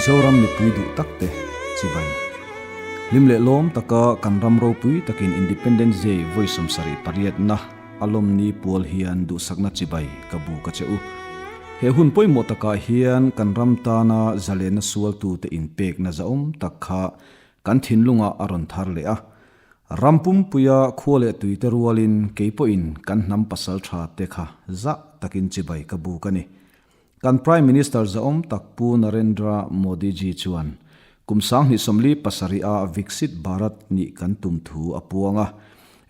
Mizoram mipui duh tak te chibai. Hlim leh lawm taka kan ram ropui takin Independence Day vawi 78 na a lawmni pual hian duhsakna chibai ka bu ka che u. He hun pawimawh takah hian kan ram tana zalenna sualtute inpekna zahawm tak kha kan thinlungah a rawn thar leh a. Ram pumpuia khua leh tuite rualin kei pawhin kan hnam pasal tha te kha zah takin chibai ka buk a ni. Kan Prime Minister zahawm tak Pu Narendra Modi ji chuan kum 2077 a Viksit Bharat nih kan tum thu a puang a.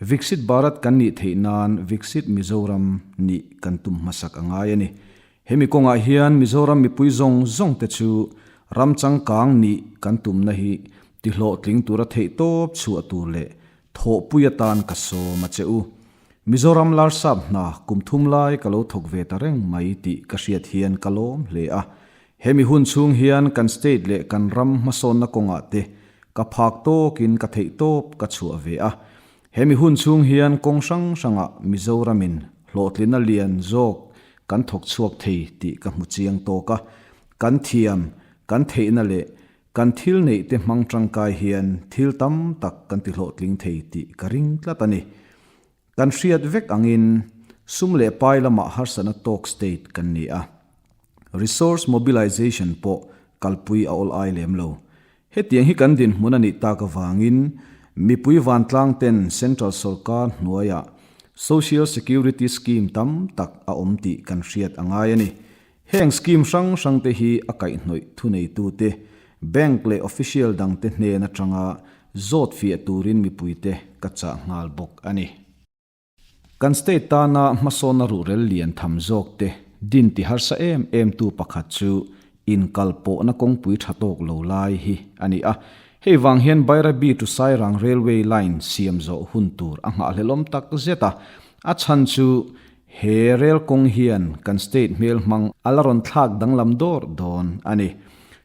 Viksit Bharat kan nih theih nan Viksit Mizoram nih kan tum hmasak a ngai a ni. Hemi kawngah hian Mizoram mipui zawng zawng te chu ram changkang nih kan tumna hi tihlawhtling tura theihtawp chhuah tur leh thawhpui atan ka sawm a che u. Mizoram Larsap hna kum thum lai ka lo thawk ve ta reng mai tih ka hriat hian ka lawm hle a. Hemi hun chhung hian kan state leh kan ram hmasawnna kawngah te ka phak tawkin ka theihtawp ka chhuah ve a. Hemi hun chhung hian kawng hrang hrangah Mizoramin hlawhtlina lian zawk kan thawk chhuak thei tih ka hmu chiang tawk a. Kan thiam, kan theihna leh kan thil neih te hmang tangkai hian thil tam tak kan ti hlawhtling thei tih ka ring tlat a ni. Kan hriat vek angin sum leh pai lamah harsatna tawk state kan ni a. Resource mobilization pawh kalpui a awl ai lem lo. Hetiang hi kan dinhmun a nih tak avangin mipui vantlang ten Central sawrkar hnuaiah Social Security Scheme tam tak a awm tih kan hriat a ngai a ni. Heng scheme hrang hrang te hi a kaihhnawih thuneitute, bank leh official dangte hnen atanga zawt fiah turin mipuite ka chah nghal bawk a ni. Kan state tana hmasawnna ruhrel lian tham zawk te din ti harsa em em tu pakhat chu inkalpawhna kawngpui tha tawk lo lai hi a ni a. Hei vang hian Bairabi to Sairang Railway Line siam zawh hun tur a nghahhlelawm tak zet a. A chhan chu he rail kawng hian kan state hmel hmang a la rawn thlak danglam dawr dawn a ni.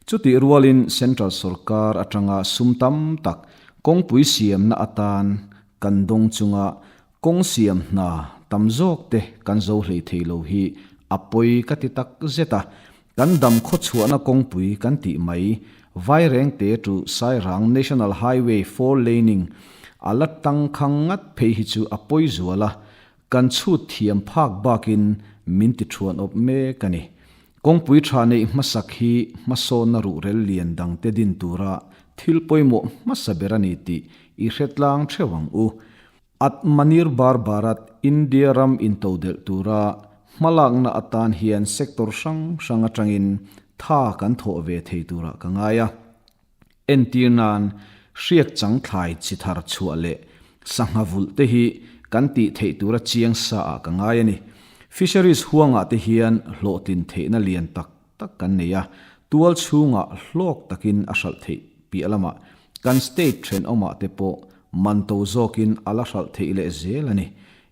Chutih rualin Central sawrkar atanga sum tam tak kawngpui siamna atan Kan dawng chunga kawng siam hna tam zawk te kan zo hlei thei lo hi a pawi ka ti tak zet a, kan dam khawchhuahna kawngpui kan tih mai Vairengte to Sairang National Highway four laning a la tangkhang ngat phei hi chu a pawi zual a, kan chhut thiam phak bakin min ti thuan awp mek a ni. Kawngpui tha neih hmasak hi hmasawnna ruhrel lian dangte din tura thil pawimawh hmasa ber a ni tih i hre tlang theuh ang u. Atmanirbhar Bharat, India ram intodelh tura hmalakna atan hian sector hrang hrang atangin tha kan thawh ve thei turah ka ngai a. Entir nan, hriak chang thlai chi thar chhuah leh sangha vulh te hi kan tih theih tura chiang sa ah ka ngai a ni. Fisheries huangah te hian hlawhtlin theihna lian tak tak kan nei a, tual chhungah hlawk takin a hralh theih piah lamah kan state thenawmah te pawh man to zawkin a la hralh theih leh zel a ni.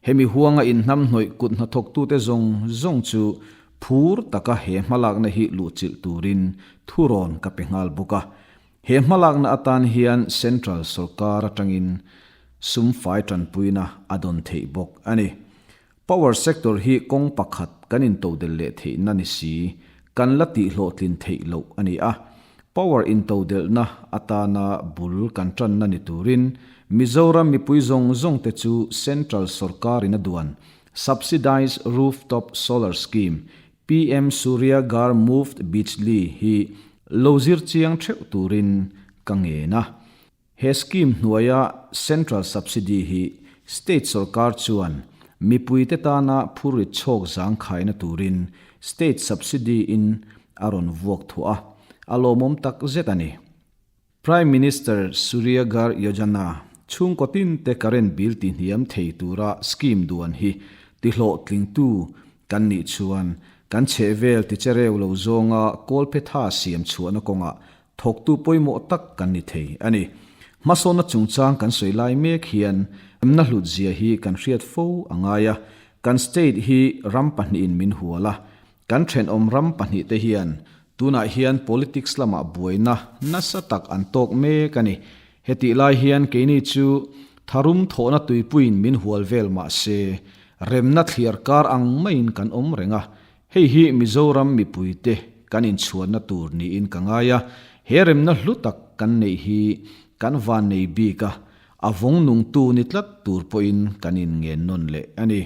Hemi huanga inhnamhnawih kut hnathawktute zawng zawng chu Phur taka he hmalakna hi luhchilh turin thurawn ka pe nghal bawk a. He hmalakna atan hian Central sawrkar atangin sum fai tanpuina a dawn theih bawk a ni. Power sector hi kawng pakhat kan intodel leh theihna ni si, kan la tihhlawhtlin theih loh a ni a. Power intodelhna atana bul kan tanna ni turin Mizoram mipui zawng zawngte chu Central sawrkarin a duan Subsidized Rooftop Solar Scheme, PM Surya Ghar Muft Bijli hi lo zir chiang theuh turin ka ngen a. He scheme hnuaia central subsidy hi state sorkar chuan mipuite tana phurrit chhawk zangkhaina turin state subsidy in a rawn vuak thuah a, a lawmawm tak zet a ni. Prime Minister Surya Ghar Yojana, chhungkaw tinte current bill tihniam thei tura scheme duan hi tihlawhtlingtu kan nih chuan kan chhehvel tichereu lo zawnga kawlphetha siam chhuahna kawngah thawktu pawimawh tak kan ni thei a ni. Hmasawnna chungchang kan sawi lai mek hian remna hlutzia hi kan hriat fo a ngai a, kan state hi ram pahnihin min hual a, Kan thenawm ram pahnihte hian tunah hian politics lamah buaina nasa tak an tawk mek a ni. Hetih lai hian keini chu tharum thawhna tuipuiin min hual vel mah se, remna thliar kar ang maiin kan awm reng a. Hei hi Mizoram mipuite kan. kan inchhuanna tur niin ka ngai a, he remna hlu tak kan neih hi kan vannei bik a, a vawng nungtu ni tlat tur pawhin kan inngen nawn leh a ni.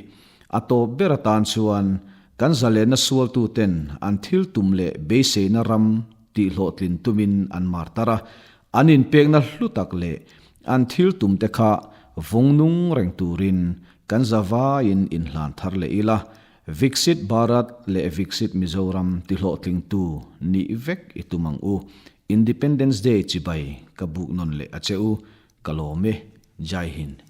A tawp ber atan chuan kan zalenna sualtuten an thil tum leh beiseina ram tihhlawhtlin tumin an mar tar a, an inpekna hlu tak leh an thil tumte kha vawng nung reng turin kan zavaiin inhlan thar leh ila, Viksit Bharat leh Viksit Mizoram tihlawhtlingtu nih vek i tum ang u. Independence Day chibai ka buk nawn leh a che u, ka lawm e. Jai Hind.